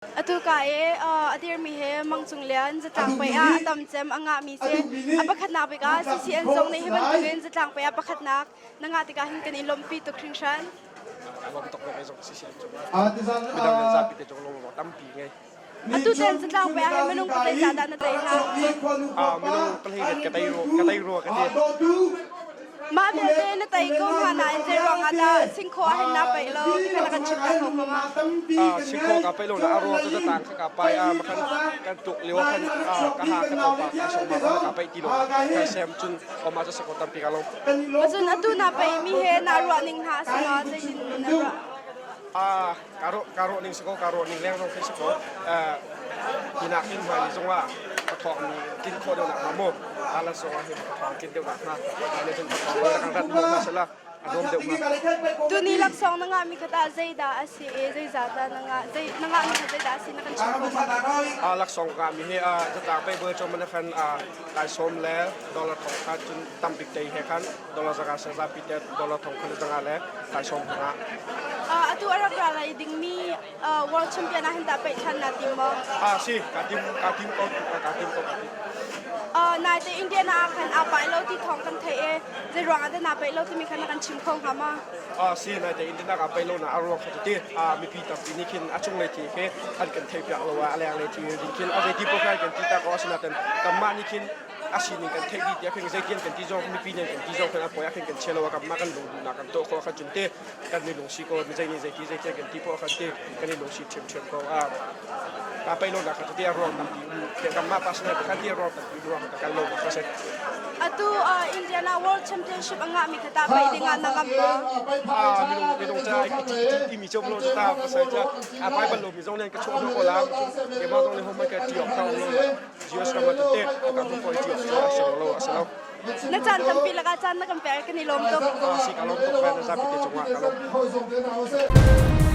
Atu ka i a dirmi hi Mang Cung Lian zatlang pei ah a tam cem a ngahmi si. A pakhatnak bik ah CCN zong nih hi bantukin zatlang pei ah pakhatnak na ngah tikah hin kan i lawmhpi tuk hringhran. Lawm tuk ve zong CCN cung. Midang nan zapi te cung lung tampi ngei. Atu ten zatlang pei ah hin minung patei za dah na tei hna? Minung pahnih ka tei rua ka tei rua ka ti. Mah vialte na tei ko hna nain zei ruangah dah singkhaw ah hin naa paih lo ti kha na kan chim ta kho ko ma? Singkhaw ka paih lo na a ruang cu zatang kha ka pai a makhan kan tuk lio khan ka ha ka to pa ka song ma ka paih ti lo kai sem cun oma cu sako tampi ka lo. Cun atu naa paih mi he naa ruah ning hna a si ma zeitin na ruah? Ka ruah ning si ko ka ruah ning leng zong khi si ko hinak hin hmai ni zongah ka thawk mi tlin khawh deuh nak hnga mu ala zongah hin ka thawng tlin deuh nak hnga ne cun ka thawng kan rat mo na sala a dawm deuh hnga. Tuni laksawng na ngah mi kha tah zeidah a si i zeizah dah na ngah zei na ngah mi kha zeidah a si na kan chim kho ma? A laksawng ka mi hi a zatlang pe bul chom na khan a kai som le dollar thong kha cun tambik te he khan dollar zanga se zapi te dollar thong khan zanga le kai som nga. Atu a rak ra lai dingmi World Champion ah hin tah paih ṭhan naa tim maw? Ah si, kaa tim, kaa tim ko, kaa tim ko, kaa tim. Naite Indiana ah khan aa paih lo ti thawng kan theih i zei ruang ah dah naa paih lo timi kha na kan chim kho hnga maw? Ah si, naite Indiana kaa paih lo na a ruang kha ti ah mipi tampi nih khin a cunglei thi khi an kan theih piak lo ah a lenglei thi ding khin a zeiti poh khan kan ti ta ko asinain kanmah nih khin a sining kan theih dih tiah khin zeitian kan ti zong mipi nih kan ti zong khin a poi ah khin kan chia lo ah kanmah kan lung duhnak kan tuah khawh khan cun te kan i lungsi ko mi zei nih zeiti zeiti kan ti poh kan ti kan i lungsi ṭhiamṭhiam ko a ka pei lo nak kha ti a ruang tampi um kanmah personal kha ti a ruang tampi ruang ka kal lo ka si. Atu Indiana World Championship a ngah mi kha ta pei ding ah na ngam maw? Ah minung minung ca ti mi chom lo ta pasai cha a pai bal lo mi zong nen ka chuah ko la ke ma zong le hom ka ti ok ta lo US ram te te ka mu ko ti ok ta lo a lo. Na caan tampi lakah caan na kan pek kan i lawm tuk. Si ka lawm tuk na zapi te cungah ka lawm.